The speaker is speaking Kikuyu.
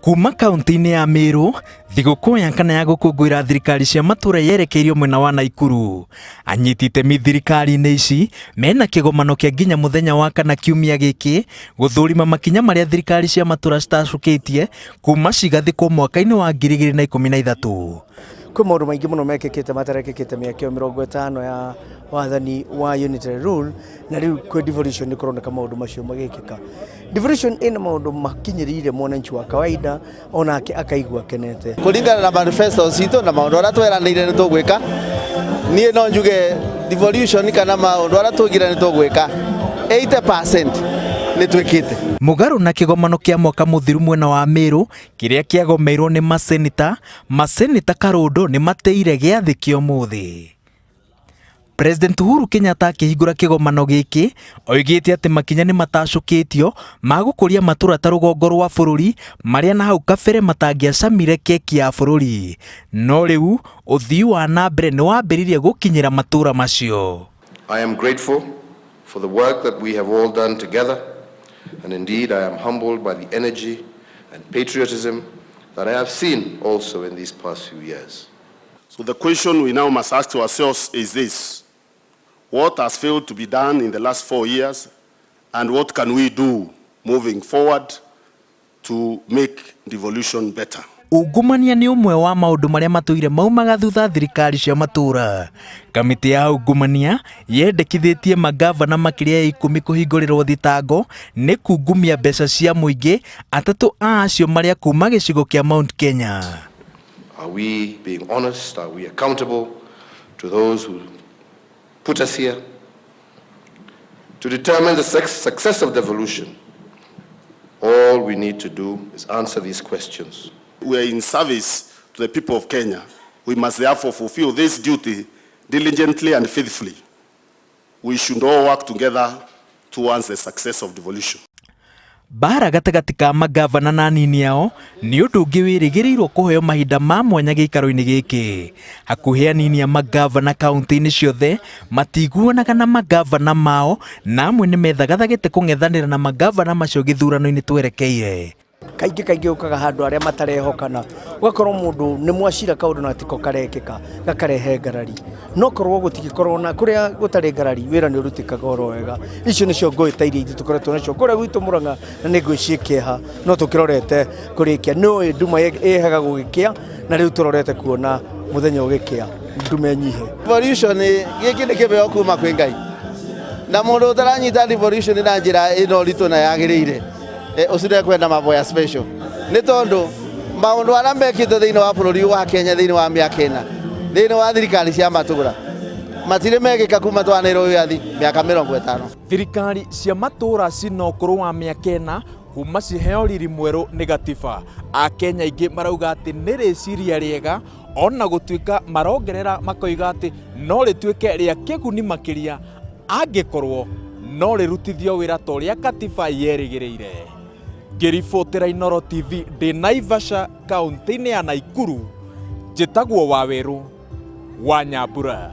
Kuma kaunti-inĩ ya Meru, thigũkũ ya kana ya gũkũngũĩra thirikari cia matũra yerekeirio mwena wa Naikuru. Anyiti itemi thirikari-inĩ ici mena kĩgomano kĩa nginya mũthenya wa kana kiumia gĩkĩ gũthũrima makinya marĩa thirikari cia matũra citacũkĩtie kuma cigathĩkwo mwaka-inĩ wa 2013. Kwĩ maũndũ maingĩ mũno mekĩkĩte matarekĩkĩte mĩaka ĩyo 50 ya wathani wa unitary rule, na rĩu kwĩ devolution nĩ kũroneka maũndũ macio magĩkĩka. Devolution ĩna maũndũ makinyĩrĩire mwananchi wa kawaida onake akaigua akenete. Kũringana na manifesto citũ na maũndũ arĩa tweranĩire nĩ tũgwĩka, niĩ no njuge devolution kana maũndũ arĩa twaugire nĩ tũgwĩka 80% nĩ twĩkĩte. Mũgarũ na kĩgomano kĩa mwaka mũthiru mwena wa Meru kĩrĩa kĩagomeirwo nĩ maseneta, maseneta Karũndũ nĩ matĩire gĩathĩ kĩa ũmũthĩ. President Uhuru Kenyatta akĩhingũra kĩgomano gĩkĩ oigĩte atĩ makinya nĩ matacũkĩtio ma gũkũria matũra ta rũgongo rwa bũrũri marĩa na hau kabere matangĩacamire keki ya bũrũri, no rĩu ũthii wa na mbere nĩ wambĩrĩirie gũkinyĩra matũra macio. I am grateful for the work that we have all done together, and indeed I am humbled by the energy and patriotism that I have seen also in these past few years. So the question we now must ask ourselves is this: what has failed to be done in the last 4 years, and what can we do moving forward to make devolution better? Ungumania nĩ ũmwe wa maũndũ marĩa matũire maumaga thutha thirikari cia matũra. Kamĩtĩ ya ungumania yendekithĩtie mangavana makĩria ya 10 kũhingũrĩrwo thitango nĩ kungumia mbeca cia mũingĩ, atatũ a acio marĩa kuma gĩcigo kĩa Mount Kenya. Are we being honest? Are we accountable to those who put us here? To determine the success of devolution, all we need to do is answer these questions. We are in service to the people of Kenya. We must therefore fulfill this duty diligently and faithfully. We should all work together towards the success of devolution. Mbara gatagatĩ ka mangavana na anini ao nĩ ũndũ ũngĩ wĩrĩgĩrĩirwo kũheo mahinda ma mwanya gĩikaro-inĩ gĩkĩ. Hakuhĩ anini a mangavana kaunti-inĩ ciothe matiguanaga na mangavana mao na amwe nĩ methagathagĩte kũng'ethanĩra na mangavana macio gĩthurano-inĩ twerekeire. Kaingĩ kaingĩ ũkaga handũ arĩa matarehokana, ũgakorwo mũndũ nĩ mwacira kaũndũ na tiko karekĩka gakarehe ngarari, no korwo gũtigĩkorwo na kũrĩa gũtarĩ ngarari wĩra nĩ ũrutĩkaga oro wega. Icio nĩcio ngũĩ ta iria ithuĩ tũkoretwo nacio kũrĩa gwitũ Mũrang'a, na nĩ ngũĩ ciĩ kĩeha, no tũkĩrorete kũrĩkia. Nĩ ũĩ nduma ĩheaga gũgĩkĩa, na rĩu tũrorete kuona mũthenya ũgĩkĩa nduma ĩnyihe. Devolution gĩkĩ nĩ kĩheo kuma kwĩ Ngai, na mũndũ ũtaranyita devolution na njĩra ĩno ũritũ na yagĩrĩire, ũcio nĩekwenda maboya special, nĩ tondũ maũndũ arĩa mekĩtwo thĩinĩ wa bũrũri wa Kenya thĩinĩ wa mĩaka ĩna thĩinĩ wa thirikari cia matũra matirĩ mekĩka kuma twanĩrwo wĩyathi mĩaka 50. Thirikari cia matũra cina ũkũrũ wa mĩaka ĩna kuma ciheo riri mwerũ nĩ gatiba. Akenya aingĩ marauga atĩ nĩ rĩciria rĩega ona gũtuĩka marongerera makoiga atĩ no rĩtuĩke rĩa kĩguni makĩria angĩkorwo no rĩrutithio wĩra ta ũrĩa katiba yerĩgĩrĩire. Ngĩribotera Inooro TV ndĩ Naivasha kaunti-inĩ ya Naikuru, njĩtagwo Wawerũ wa Nyambura.